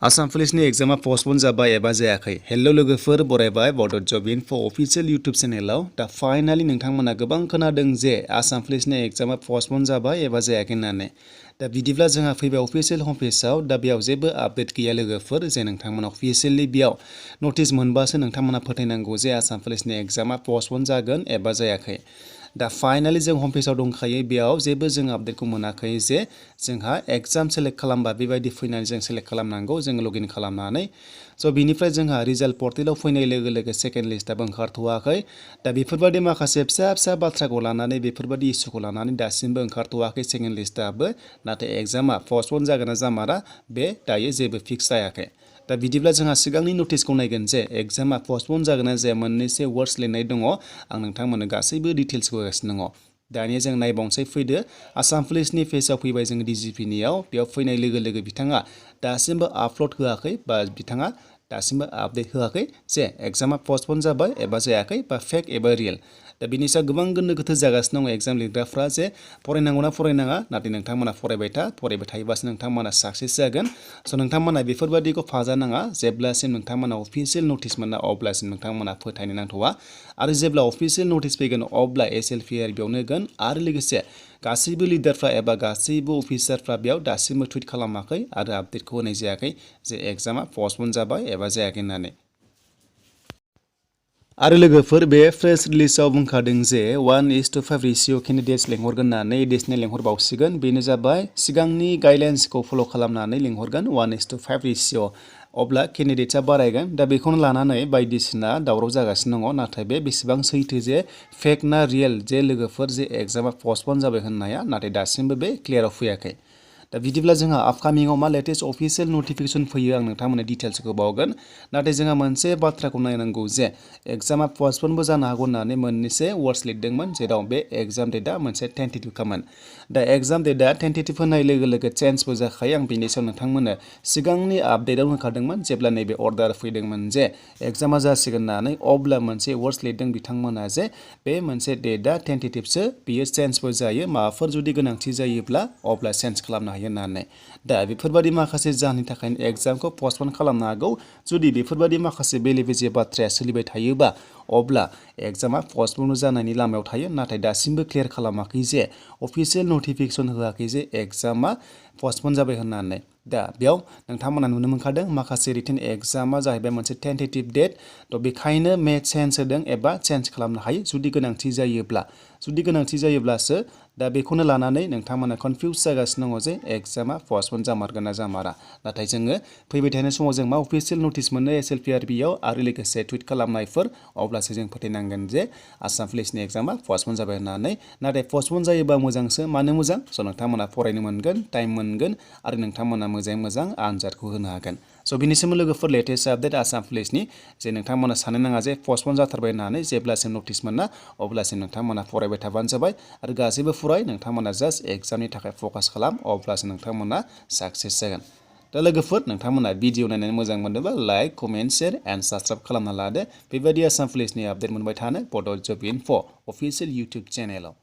आसाम पुलिसनि एग्जामा पस्टपन जाबाय एबा जायाखै। हेल्लो लोगोफोर, बरायबाय बड' जब इनफो अफिसियेल इउटुब चेनेलाव। दा फाइनालि नोंथांमोना गोबां खोनादों जे आसाम पुलिसनि एग्जामा पस्टपन जाबाय एबा जायाखै होननानै। दा बिदिब्ला जोंहा फैबाय अफिसियेल हम पेजाव। दा बेयाव जेबो आपडेट गैया लोगोफोर, जे नोंथांमोना अफिसियेलि बेयाव नटिस मोनबासो नोंथांमोना फोथायनांगौ जे आसाम पुलिसनि एग्जामा पस्टपन जागोन एबा जायाखै। दा फाइनालि जों हम पेजाव दंखायो, बेयाव जेबो जों आपडेटखौ मोनाखै जे जोंहा एग्जाम सेलेक्ट खालामबा बेबायदि फैनानै जों सेलेक्ट खालामनांगौ, जों लगिन खालामनानै। स' बिनिफ्राय जोंहा रिजाल्ट पर्टेलाव फैनाय लोगो लोगो सेकेन्ड लिस्टआबो ओंखारथ'वाखै। दा बेफोरबायदि माखासे फिसा फिसा बाथ्राखौ लानानै, बेफोरबायदि इस्युखौ लानानै दासिमबो ओंखारथ'वाखै सेकेन्ड लिस्टआबो। नाथाय एग्जामा पस्टपन जागोन ना जामारा बे दायो जेबो फिक्स जायाखै। दा बिदिब्ला जोंहा सिगांनि नटिसखौ नायगोन जे एग्जामा पस्टपन जागोन ना जाया, मोननैसो वर्ड्स लिरनाय दङ। आं नोंथांमोननो गासैबो डिटेल्सखौ होगासिनो दङ। दानिया जों नायबावनोसै, फैदो आसाम पुलिसनि पेजाव फैबाय जों DGPनियाव। बेयाव फैनाय लोगो लोगो बिथाङा दासिमबो आपल'ड होआखै, बा बिथाङा दासिमबो आपडेट होआखै जे एग्जामा पस्टपन जाबाय एबा जायाखै, बा फेक एबा रियेल। दा बिनि सायाव गोबां गोनो गोथो जागासिनो दङ एग्जाम लिरग्राफ्रा जे फरायनांगौना फरायनाङा। नाथाय नोंथांमोना फरायबाय थायोबासो नोंथांमोना साक्सेस जागोन। स' नोंथांमोना बेफोरबायदिखौ फाजानाङा। जेब्लासिम नोंथांमोना अफिसियेल नटिस मोना अब्लासिम नोंथांमोना फोथायनो नांथ'वा। आरो जेब्ला अफिसियेल नटिस फैगोन अब्ला SLPR बेयावनो होगोन। आरो लोगोसे गासैबो लिडारफ्रा एबा गासैबो अफिसारफ्रा बेयाव दासिमबो टुइट खालामाखै आरो आपडेटखौ होनाय जायाखै जे एग्जामा पस्टपन जाबाय एबा जायाखै होननानै। आरो लोगोफोर, बे प्रेस रिलिजआव बुंखादों जे 1:5 रेशिय' केन्डिडेट्स लेंहरगोन होननानै एडिशनेल लेंहरबावसिगोन। बेनो जाबाय सिगांनि गाइडलाइन्सखौ फल' खालामनानै लेंहरगोन 1:5 रेशिय'। अब्ला केन्डिडेट्सआ बारायगोन। दा बेखौनो लानानै बायदिसिना दावराव जागासिनो दङ। नाथाय बे बेसेबां सैथो जे फेक ना रियेल जे लोगोफोर जे एग्जामा पस्टपन जाबाय होननाया, नाथाय दासिमबो बे क्लियाराव फैयाखै। दा बिदिब्ला जोंहा आपकामिंआव मा लेटेस्ट अफिसियेल नटिफिकेसन फैयो, आं नोंथांमोननो डिटेल्सखौ बावगोन। नाथाय जोंहा मोनसे बाथ्राखौ नायनांगौ जे एग्जामा पस्टपनबो जानो हागौ होननानै मोननैसो वर्ड्स लिरदोंमोन, जेराव बे एग्जाम डेटआ मोनसे टेन्टेटिभखामोन। दा एग्जाम डेटआ टेन्टेटिभ होनाय लोगो लोगो चेन्जबो जाखायो। आं बिनि सायाव नोंथांमोननो सिगांनि आपडेटआव होखादोंमोन, जेब्ला नैबे अर्डार फैदोंमोन जे एग्जामा जासिगोन होननानै। अब्ला मोनसे वर्ड्स लिरदों बिथांमोना जे बे मोनसे डेटआ टेन्टेटिभसो, बियो चेन्जबो जायो, माबाफोर जुदि गोनांथि जायोब्ला अब्ला चेन्ज खालामनो हायो होननानै। दा बेफोरबायदि माखासे जाहोननि थाखायनो एग्जामखौ पस्टपन खालामनो हागौ। जुदि बेफोरबायदि माखासे बेले बेजे बाथ्राया सोलिबाय थायोबा अब्ला एग्जामा पस्टपन जानायनि लामायाव थायो। नाथाय दासिमबो क्लियार खालामाखै जे अफिसियेल नटिफिकेसन होआखै जे एग्जामा पस्टपन जाबाय होननानै। दा बेयाव नोंथांमोना नुनो मोनखादों माखासे रिटेन एग्जामा जाहैबाय मोनसे टेन्टेटिभ डेट। थ' बेखायनो मे चेन्ज होदों एबा चेन्ज खालामनो हायो जुदि गोनांथि जायोब्ला। जुदि गोनांथि जायोब्लासो। दा बेखौनो लानानै नोंथांमोना कनफिउस जागासिनो दङ जे एग्जामा पस्टपन जामारगोन ना जामारा। नाथाय जोङो फैबाय थानाय समाव जों मा अफिसियेल नटिस मोनो SLPRBआव आरो लोगोसे टुइट खालामनायफोर, अब्लासो जों फोथायनांगोन जे आसाम पुलिसनि एग्जामा पस्टपन जाबाय होननानै। नाथाय पस्टपन जायोबा मोजांसो। मानो मोजां? स' नोंथांमोना फरायनो मोनगोन, टाइम मोनगोन, आरो नोंथांमोना मोजाङै मोजां आनजादखौ होनो हागोन। स' बिनिसिम लोगोफोर लेटेस्ट आपडेट आसाम पुलिसनि, जे नोंथांमोना साननो नाङा जे पस्टपन जाथारबाय होननानै। जेब्लासिम नटिस मोना अब्लासिम नोंथांमोना फरायबाय थाबानो जाबाय। आरो गासैबो फराय, नोंथांमोना जास्ट एग्जामनि थाखाय फकास खालाम, अब्लासो नोंथांमोना साक्सेस जागोन। दा लोगोफोर, नोंथांमोना भिडिअ नायनानै मोजां मोनोबा like, comment, share and subscribe खालामना लादो। बेबायदि आसाम पुलिसनि आपडेट मोनबाय थानो बड' जब इनफो अफिसियेल इउटुब चेनेलाव।